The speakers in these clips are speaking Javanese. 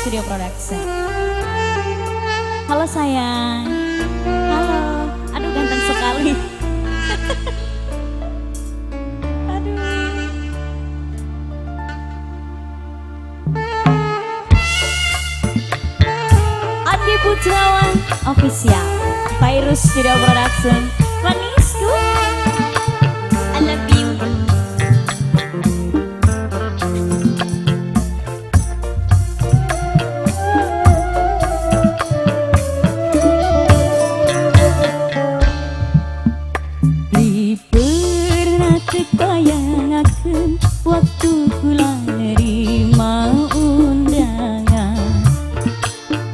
Studio Production. Halo sayang. Halo. Aduh ganteng sekali. Aduh. Andi Putrawan Official, Virus Studio Production. Manisku. I love you. Bayangaken waktu kula nerima undangan,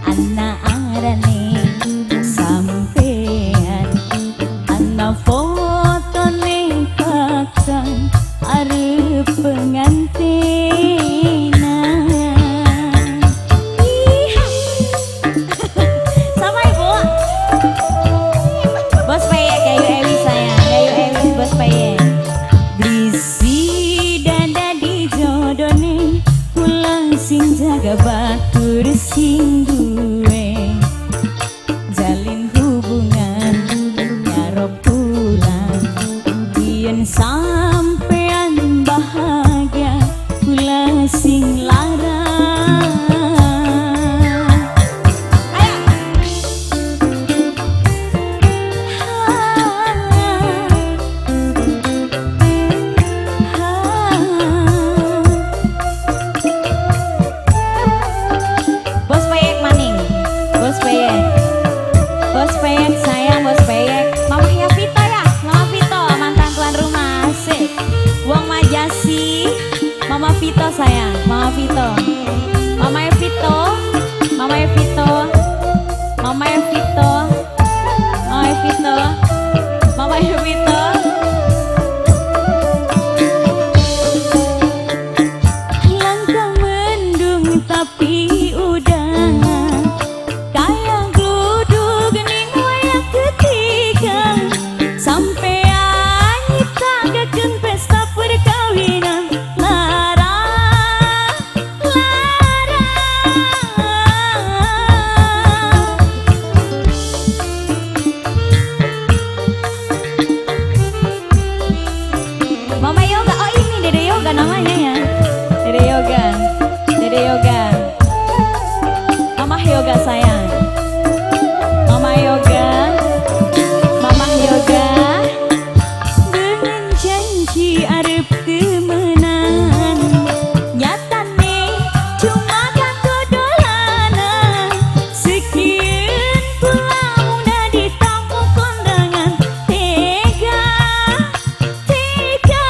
anak arane sampean, ana fotone kakang arep pengantinan. Sama ibu Bos Peyek, Gayu Ewi sayang, Gayu Ewi Bos Peyek. Sing jaga batur sing duwe jalin hubungan karo kula, yen sampean bahagia kula sing lara. Bos Peyek sayang, Bos Peyek. Mamahnya Vito ya, Mama Vito mantan tuan rumah, asik. Wong Majasi, Mama Vito sayang, Mama Vito. Mama Vito, Mama Vito, Mama Vito, Mama Vito, Mama Vito. Langkah mendung tapi udah Mama Yoga, oh ini Dede Yoga namanya ya. Dede Yoga, Dede Yoga. Mama Yoga sayang. Mama Yoga, Mama Yoga. Dengan janji arep temenan, nyatane cuma kanggo dolanan. Sekian pula udah ditamu kondangan. Tega, tega.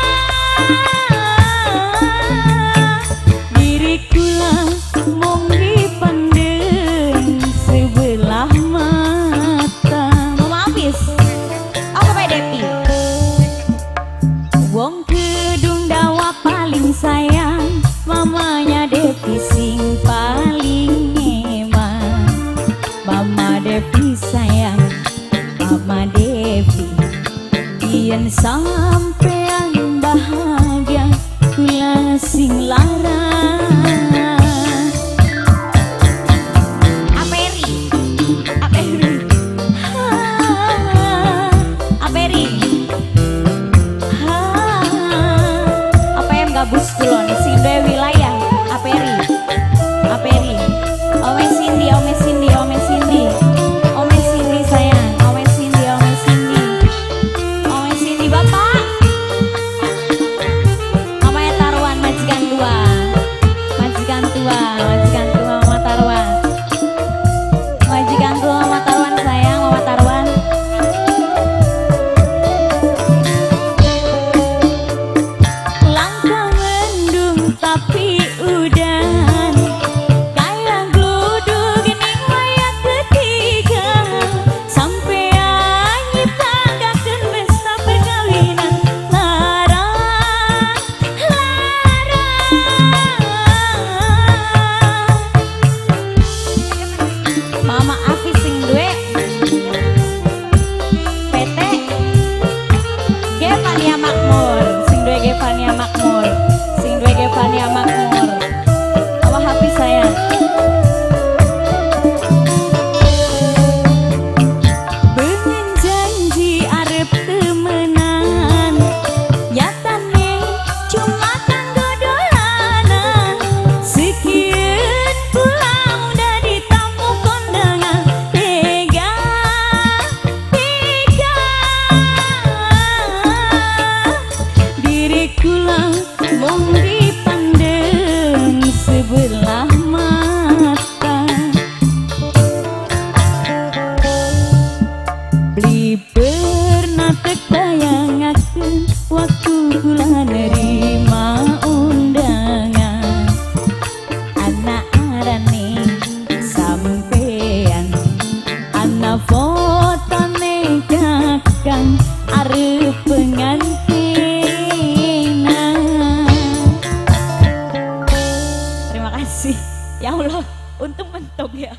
Diriku lah mung dipandeng sebelah mata. Mama Afis, apa Pak Depi? Wong Kedung Dawa paling sayang, mamanya Depi sing paling ngeman. Mama Depi sayang, Mama Depi. Yen sampean bahagia, kula sing lara. Aperi, Aperi, Aperi, APM Gabus Kulon, sing duwe wilayah Aperi, Aperi, Ome Cindy, Ome Cindy, Ome Cindy, Ome Cindy sayang, Ome Cindy, Ome Cindy, Ome Cindy bapak. Mamanya Tarwan majikan tua, majikan tua, majikan tua Mama Tarwan, majikan tua Mama Tarwan sayang, Mama Tarwan. Langkah mendung tapi udan, kayak gluduk ning wayah ketiga. Sampean nyiptakaken pesta perkawinan. Lara, lara. Mama Afis sing duwe PT Gevania Makmur, sing duwe Gevania Makmur, sing duwe Gevania Makmur. Mama Hafiz sayang. Ya Allah, untung mentok ya.